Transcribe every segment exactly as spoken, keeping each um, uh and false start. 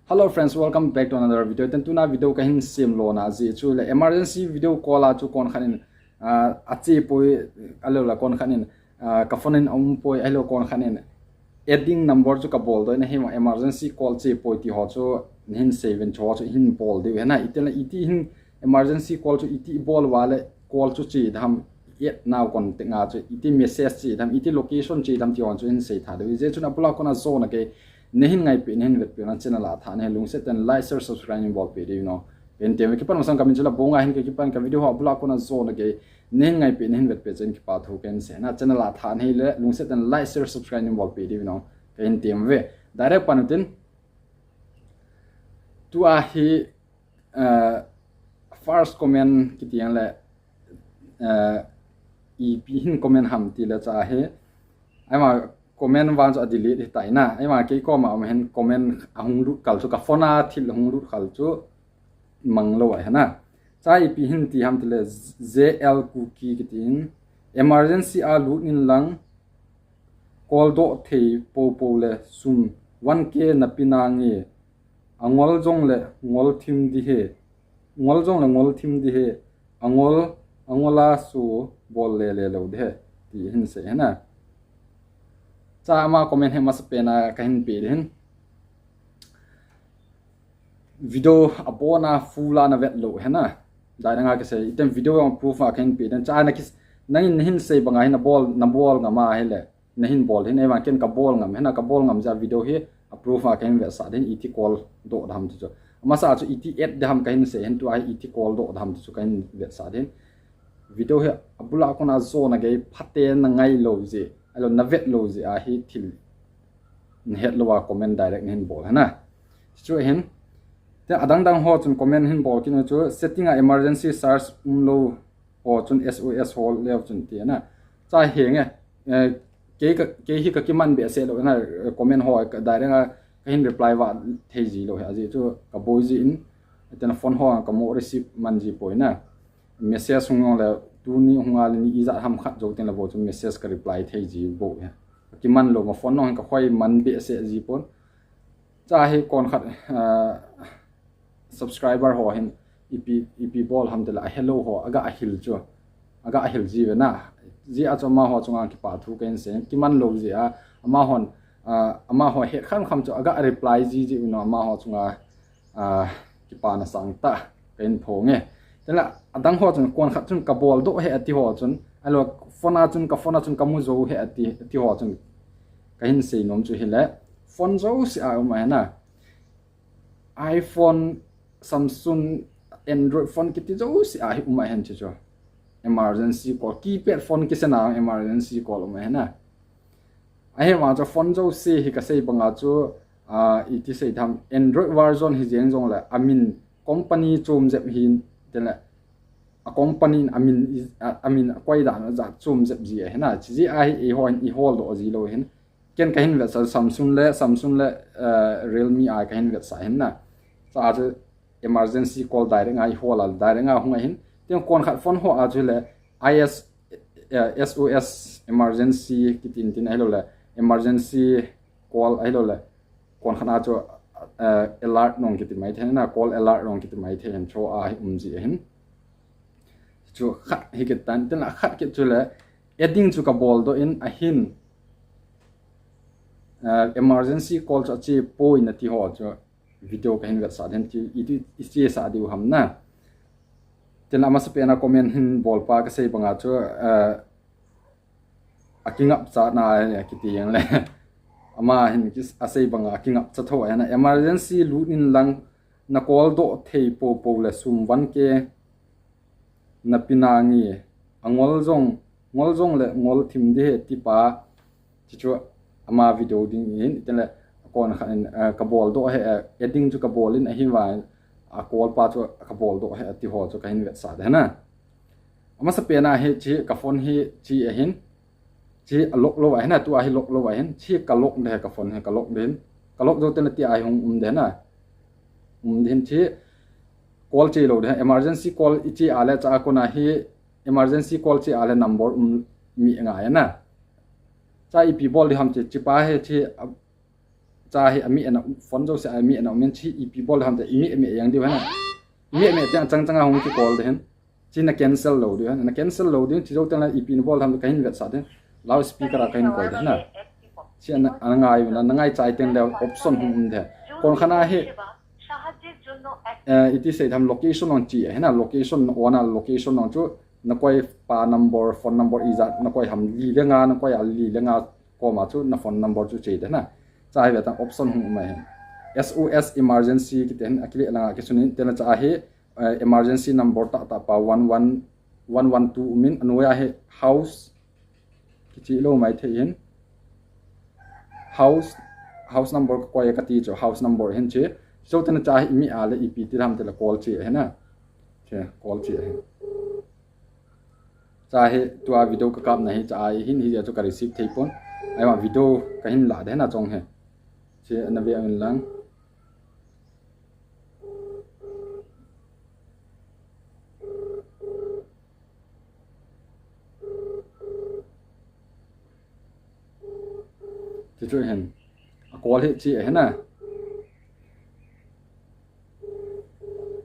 Hello friends, welcome back to another video. Ten tuna video kahin sem lona jeh chu le emergency video call a chu kon khat in, ah, ache poi, ahilou le kon khat in, ah, ka phone in aum poi, ahilou kon khat in adding number chu kabol doh in ahi, emergency call che poi ti ho chu nahin sei uvin, chu ho chu hin bol diu ahi na. Iti le iti hin emergency call chu iti bol uva le call chu che dem, add nau contact a chu iti message che dem, iti location che dem ti ho chu hin sei tha diu. Hijeh chun abula kona jona gei nahin ngaipeh, nahin vetpeh na channel a tha nahi lungset in like, share, subscribe nahin bolpeh diu no. Pen tem kipan masang kamin chu Labonga hin kakipan, ka video ho abula kona jona gei nahin ngaipeh, nahin vetpeh chun kipa thu kahin sei na. Channel a tha nahi le lungset in like, share, subscribe nahin bolpeh diu no. Kahin tem ve. Direct pan utin. Tua hi, eh, first comment kiti ang le, eh, ipi hin comment ham ti le cha hi. Aima comment vang chu a delete hita na. Aima kei koma um hin comment ahung lut khel chu, ka phone a thil ahung lut khel chu mang lou ahi na. Cha ipi hin ti ham ti le J L Kuki kiti in, emergency a lut in lang, call doh thei popo le sum one K na pe nange, angol jong le ngol thim ding ahi, ngol jong le ngol thim ding ahi, angol, angol a su bol le le lou ding ahi, ti hin sei ahi na. Cha ama comment hi masapen a kahin pe ding ahin. Video abon a full a na vet lou ahi na. Direct a kisei, iten video jong proof a kahin pe ding. Cha na kis, nangin nahin sei banga hin nabol, nabol ngam ahile nahin bol ding, ahivang ken kabol ngam ahi na, kabol ngam jeh a video hi a proof a kahin vetsah ding, iti call doh dem ti chu. Amasa chu iti add dem kahin sei ahin, tua hi iti call doh dem ti chu kahin vetsah ding. Video hi abula kona jona gei phaten na ngai lou jeh, ahilou na vet lou jeh a hi thil na het lou a comment direct nahin bol ahi na. Chu ahin. Te adang dang ho chun comment hin bol kit u chu, setting a emergency search um lou ho chun S O S ho leu chun ti ahi na. Cha henge, eh, kei ka, kei hi ka kiman behseh lou ahi na, eh, comment ho ka direct a kahin reply vah thei ji lou ahi, ajeh chu ka boi jeh in, iten phone ho ka mo receive man ji poi na. Message hung jong le tuni hung a le ni ijat ham khat jou teng le bou chu message ka reply thei ji bou ahi. Ka kiman lou ma, phone jong ka khoi man behseh ji pon. Cha hi kon khat, ah, subscriber ho hin ipi, ipi bol ham ti le a hello ho, aga ahil chu. Aga ahil ji uve na. Jeh a chu amaho chunga kipa thu kahin sei. Kiman lou jeh a, amahon, ah, amaho het kham kham chu aga reply ji ji u no, amaho chunga, ah, kipana sangtah kahin phong e. Tengle adang ho chun kon khat chun kabol doh ahi ati ho chun, ahilou phone a chun, ka phone a chun kamu jou ahi ati, ati ho chun kahin sei nom chu hile, phone jouse a um ahi na. iPhone, Samsung, Android phone kiti jouse a hi um ahin chu chu. Emergency call, keypad phone kise na emergency call um ahi na. Ahivang chu phone jouse hi kasei banga chu, ah, iti sei dem, Android version hi jeng jong le, amin company chom jep hin, tengle a company in amin i, a, amin akoi dan a jat chom jep ji ahi na. Chi jeh a hi eihon i hol doh ji lou ahin. Ken kahin vetsah Samsung le, Samsung le, eh, Realme a kahin vetsah ahin na. Cha a chu emergency call direct a i hol a, direct a hung ahin. Tin kon khat phone ho a chu le I S, eh, S O S emergency kitin tin ahilou le emergency call ahilou le kon khat a chu, eh, alert nong kiti mai thei na, call alert nong kiti mai thei hin, chu a hi um ji ahin. Chu khat hi kit tan, tin a khat kit chu le adding chu kabol doh in ahin, eh, emergency call chu ache poi nati ho chu video kahin vetsah ding ti, iti, i chesah diu ham na. Tin amasapen a comment hin bolpa kasei banga chu, eh, akingap chana kiti jeng le. Ama hin kis, asei banga akingap cha tho ahi na, emergency lut in lang na call doh thei popo le sum one K na pe nange, angol jong, ngol jong le ngol thim ding ahi ti pa, ti chu ama video ding ahin, iten le kon khat in, eh, kabol doh ahi, eh, adding chu kabol in ahivang, a call pa chu kabol doh ahi ati ho chu kahin vetsah ding ahi na. Amasapen a hi chi ka phone hi chi ahin, chi a lock lou ahin, tua hi lock lou ahin, chi ka lock ding ahi, ka phone hi ka lock ding ahin, ka lock jou teng le tia hi hung um ding ahi na. Um ding ahin, chi call che lou ding ahi, emergency call i che a le cha a kona hi emergency call che a le number um mi ngai ahi na. Cha ipi bol ding ham chi, chi pa hi chi a, Cha hi ameh ana, phone jouse ameh ana um in, chi ipi bol ham ti, imeh meh jeng diu ahi na. Imeh meh teng chang chang a hung kicall ding ahin. Chi na cancel lou diu ahi, na cancel lou diu, chi jou teng le ipi na bol ham ti kahin vetsah ding. Loudspeaker a kahin koi ding ahi na. Chi ana, ana ngai uvin, na ngai chai teng le option hung um ding. Kon khat a hi, eh, iti sei tham, location on chi ahi na, location on a, location on chu na koi pa number, phone number ijat na koi ham, li le nga na koi a, li le nga koma chu na phone number chu che ding ahi na. Cha hi ve tang, option hung um ahi. S O S emergency kiti ahin, akile langa kisun in, tena cha hi, eh, emergency number tahtah pa one one, one one two um in, anoiya hi house kichi lou maithei in. House, house number kakoi kati chu, house number hin chi. Chu tena cha hi imeh a le ipi ti ham ti le call chi ahi na. Che, call chi ahi. Cha hi tua video kakapna hi cha ahin, hijeh a chu ka receive thei pon. Ahivang video kahin la ding ahi na chong hi. Che, na ve uvin lang. Ti chu hin. A call hi chi ahi na.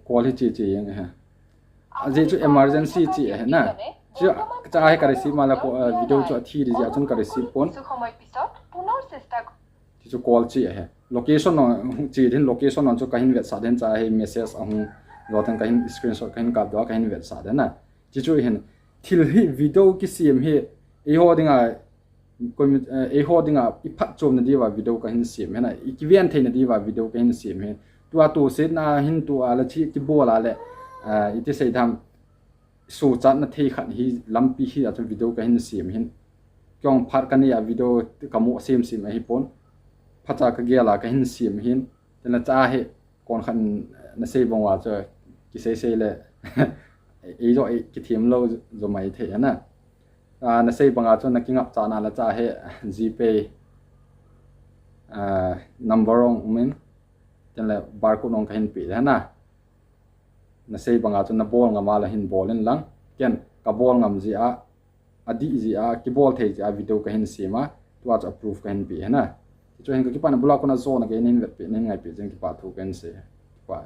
Call hi chi chi jeng ahi. Ajeh chu emergency chi ahi na. Chu cha hi ka receive ma la ko, eh, video chu athi ding jeh a chun ka receive pon. Ti chu call chi ahi. Location on chi ding, location on chu kahin vetsah ding, cha hi message ahung, lo teng kahin screenshot kahin kap doh a kahin vetsah ding ahi na. Ti chu hin, thil hi video kisem hi eiho dinga, koi mi, eh, eiho dinga iphatchomna diuva video kahin sem ahi na, ikiven theina diuva video kahin sem ahi. Tua tosetna hin tua le chi kibol a le, eh, iti sei tham, suhchatna thei khat hi lampi hi a chun video kahin sem ahin. Kei jong phat kanei a video kamu sem sem ahi pon. Phacha kagel a kahin sem ahin. Tena cha hi kon khat na sei bang uva chu kisei sei le ei joh ei kithem lou jo maithei ahi na. Ah, na sei banga chu na kingapchatna le cha hi GPay, ah, number jong um in. Tena barcode jong kahin pe ding ahi na. Na sei banga chu na bol ngam a le hin bol in lang. Ken ka bol ngam jeh a, adih jeh a, kibol thei jeh a video kahin sem a, tua chu approve kahin pe ahi na. Ti chu hin ka kipana, abul a kona jona gei nahin vetpeh, nahin ngaipeh jeh in kipa thu kahin sei. Kipa.